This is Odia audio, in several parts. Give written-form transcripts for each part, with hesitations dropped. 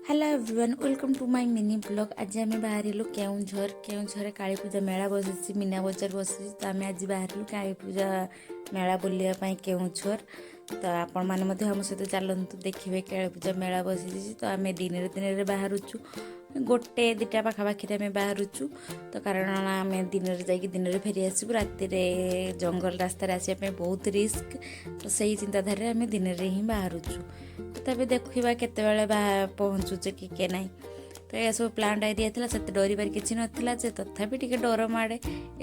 Hello everyone, welcome to my mini vlog. ଆଜି ଆମେ ବାହାରିଲୁ କେଉଁଝର। କେଉଁଝରରେ କାଳୀପୂଜା ମେଳା ବସିଛି, ମୀନା ବଜାର ବସିଛି। ତ ଆମେ ଆଜି ବାହାରିଲୁ କାଳୀପୂଜା ମେଳା ବୁଲିବା ପାଇଁ କେଉଁଝର। ତ ଆପଣମାନେ ମଧ୍ୟ ଆମ ସହିତ ଚାଲନ୍ତୁ, ଦେଖିବେ କାଳୀପୂଜା ମେଳା ବସିଛି। ତ ଆମେ ଦିନରେ ଦିନରେ ବାହାରୁଛୁ, ଗୋଟେ ଦୁଇଟା ପାଖାପାଖିରେ ଆମେ ବାହାରୁଛୁ। ତ କାରଣ ଆମେ ଦିନରେ ଯାଇକି ଦିନରେ ଫେରି ଆସିବୁ। ରାତିରେ ଜଙ୍ଗଲ ରାସ୍ତାରେ ଆସିବା ପାଇଁ ବହୁତ ରିସ୍କ। ତ ସେଇ ଚିନ୍ତାଧାରାରେ ଆମେ ଦିନରେ ହିଁ ବାହାରୁଛୁ। ତଥାପି ଦେଖିବା କେତେବେଳେ ପହଞ୍ଚୁଛେ କି କେ ନାହିଁ। ତ ଏସବୁ ପ୍ଲାଣ୍ଟ ଏରିଆ ଥିଲା, ସେତେ ଡରିବାର କିଛି ନଥିଲା ଯେ, ତଥାପି ଟିକେ ଡର ମାଡ଼େ।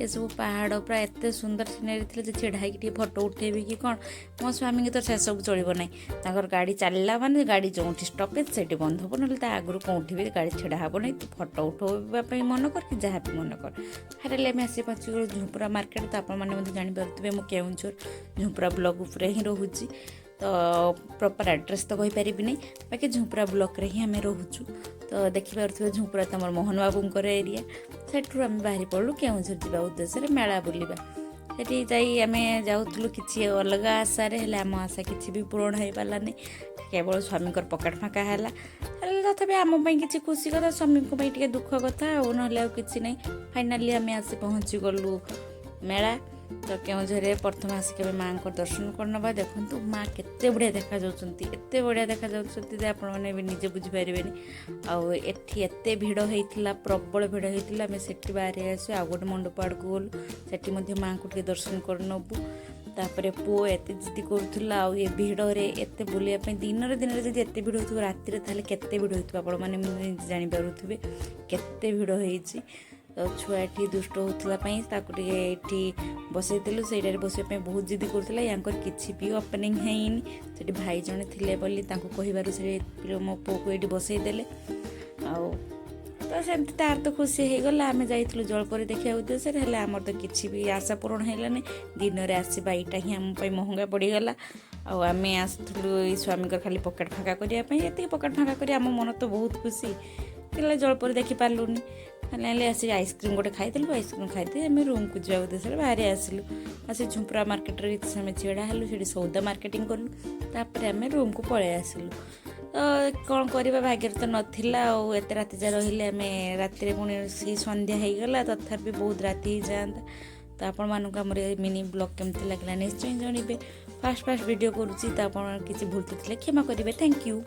ଏସବୁ ପାହାଡ଼ ପୁରା ଏତେ ସୁନ୍ଦର ସିନେରୀ ଥିଲା ଯେ ଛିଡ଼ା ହେଇକି ଟିକେ ଫଟୋ ଉଠେଇବି କି କ'ଣ। ମୋ ସ୍ୱାମୀଙ୍କ ତ ସେସବୁ ଚଳିବ ନାହିଁ। ତାଙ୍କର ଗାଡ଼ି ଚାଲିଲା ମାନେ ଗାଡ଼ି ଯେଉଁଠି ଷ୍ଟପେଜ୍ ସେଇଠି ବନ୍ଦ ହେବ, ନହେଲେ ତା ଆଗରୁ କେଉଁଠି ବି ଗାଡ଼ି ଛିଡ଼ା ହେବ ନାହିଁ। ତୁ ଫଟୋ ଉଠେଇବା ପାଇଁ ମନ କର କି ଯାହା ବି ମନ କର। ଫାଇନାଲି ଆମେ ଆସି ପହଞ୍ଚିଗଲୁ ଝୁମ୍ପୁରା ମାର୍କେଟ। ତ ଆପଣମାନେ ମଧ୍ୟ ଜାଣିପାରୁଥିବେ, ମୁଁ କେଉଁଝର ଝୁମ୍ପୁରା ବ୍ଲକ ଉପରେ ହିଁ ରହୁଛି। ତ ପ୍ରପର୍ ଆଡ୍ରେସ୍ ତ କହିପାରିବିନି, ବାକି ଝୁମ୍ପୁରା ବ୍ଲକରେ ହିଁ ଆମେ ରହୁଛୁ। ତ ଦେଖିପାରୁଥିବେ, ଝୁମ୍ପୁରା ତ ଆମର ମୋହନ ବାବୁଙ୍କର ଏରିଆ। ସେଠୁ ଆମେ ବାହାରି ପଡ଼ିଲୁ କେଉଁଝର ଯିବା ଉଦ୍ଦେଶ୍ୟରେ, ମେଳା ବୁଲିବା। ସେଠି ଯାଇ ଆମେ ଯାଉଥିଲୁ କିଛି ଅଲଗା ଆଶାରେ, ହେଲେ ଆମ ଆଶା କିଛି ବି ପୂରଣ ହେଇପାରିଲାନି। କେବଳ ସ୍ୱାମୀଙ୍କର ପକେଟ ଫାଙ୍କା ହେଲା। ହେଲେ ତଥାପି ଆମ ପାଇଁ କିଛି ଖୁସି କଥା, ସ୍ୱାମୀଙ୍କ ପାଇଁ ଟିକେ ଦୁଃଖ କଥା, ଆଉ ନହେଲେ ଆଉ କିଛି ନାହିଁ। ଫାଇନାଲି ଆମେ ଆସି ପହଞ୍ଚିଗଲୁ ମେଳା। ତ କେଉଁଝରରେ ପ୍ରଥମେ ଆସିକି ଆମେ ମାଆଙ୍କ ଦର୍ଶନ କରିନେବା। ଦେଖନ୍ତୁ, ମା କେତେ ବଢ଼ିଆ ଦେଖାଯାଉଛନ୍ତି, ଏତେ ବଢ଼ିଆ ଦେଖାଯାଉଛନ୍ତି ଯେ ଆପଣମାନେ ବି ନିଜେ ବୁଝିପାରିବେନି। ଆଉ ଏଠି ଏତେ ଭିଡ଼ ହେଇଥିଲା, ପ୍ରବଳ ଭିଡ଼ ହେଇଥିଲା। ଆମେ ସେଠି ବାହାରି ଆସି ଆଉ ଗୋଟେ ମଣ୍ଡପ ଆଡ଼କୁ ଗଲୁ। ସେଠି ମଧ୍ୟ ମାଆଙ୍କୁ ଟିକେ ଦର୍ଶନ କରିନେବୁ। ତାପରେ ପୁଅ ଏତେ ଜିଦି କରୁଥିଲା, ଆଉ ଏ ଭିଡ଼ରେ ଏତେ ବୁଲିବା ପାଇଁ, ଦିନରେ ଦିନରେ ଯଦି ଏତେ ଭିଡ଼ ହେଉଥିବ, ରାତିରେ ତାହେଲେ କେତେ ଭିଡ଼ ହେଉଥିବ, ଆପଣମାନେ ଜାଣିପାରୁଥିବେ କେତେ ଭିଡ଼ ହେଇଛି। ତ ଛୁଆ ଏଠି ଦୁଷ୍ଟ ହେଉଥିଲା ପାଇଁ ତାକୁ ଟିକେ ଏଠି ବସେଇଥିଲୁ। ସେଇଟାରେ ବସିବା ପାଇଁ ବହୁତ ଜିଦି କରୁଥିଲା। ୟାଙ୍କର କିଛି ବି ଓପନିଂ ହେଇନି। ସେଠି ଭାଇ ଜଣେ ଥିଲେ ବୋଲି ତାଙ୍କୁ କହିବାରୁ ସେ ମୋ ପୁଅକୁ ଏଇଠି ବସେଇ ଦେଲେ। ଆଉ ତ ସେମିତି ତାର ତ ଖୁସି ହେଇଗଲା। ଆମେ ଯାଇଥିଲୁ ଜଳପରି ଦେଖିବା ଉଦ୍ଦେଶ୍ୟରେ, ହେଲେ ଆମର ତ କିଛି ବି ଆଶା ପୂରଣ ହେଲାନି। ଦିନରେ ଆସିବା ଏଇଟା ହିଁ ଆମ ପାଇଁ ମହଙ୍ଗା ପଡ଼ିଗଲା। ଆଉ ଆମେ ଆସିଥିଲୁ ଏଇ ସ୍ୱାମୀଙ୍କର ଖାଲି ପକେଟ ଫାଙ୍କା କରିବା ପାଇଁ। ଏତିକି ପକେଟ ଫାଙ୍କା କରି ଆମ ମନ ତ ବହୁତ ଖୁସି, ହେଲେ ଜଳପରି ଦେଖିପାରିଲୁନି। ଫାଇନାଲି ଆସିକି ଆଇସ୍କ୍ରିମ୍ ଗୋଟେ ଖାଇଥିଲୁ। ଆଇସ୍କ୍ରିମ୍ ଖାଇଦେଇ ଆମେ ରୁମ୍କୁ ଯିବା ଉଦ୍ଦେଶ୍ୟରେ ବାହାରି ଆସିଲୁ। ଆସି ଝୁମ୍ପୁରା ମାର୍କେଟରେ କିଛି ସମୟ ଛିଡ଼ା ହେଲୁ, ସେଠି ସଉଦା ମାର୍କେଟିଂ କଲୁ, ତାପରେ ଆମେ ରୁମ୍କୁ ପଳେଇ ଆସିଲୁ। ତ କ'ଣ କରିବା, ଭାଗ୍ୟରେ ତ ନଥିଲା। ଆଉ ଏତେ ରାତି ଯାଏ ରହିଲେ ଆମେ, ରାତିରେ ପୁଣି ସେଇ ସନ୍ଧ୍ୟା ହେଇଗଲା, ତଥାପି ବହୁତ ରାତି ହେଇଯାଆନ୍ତା। ତ ଆପଣମାନଙ୍କୁ ଆମର ଏ ମିନି ବ୍ଲଗ୍ କେମିତି ଲାଗିଲା ନିଶ୍ଚୟ ଜଣାଇବେ। ଫାଷ୍ଟ ଫାଷ୍ଟ ଭିଡ଼ିଓ କରୁଛି, ତ ଆପଣ କିଛି ଭୁଲ ଥିଲେ କ୍ଷମା କରିବେ। Thank you.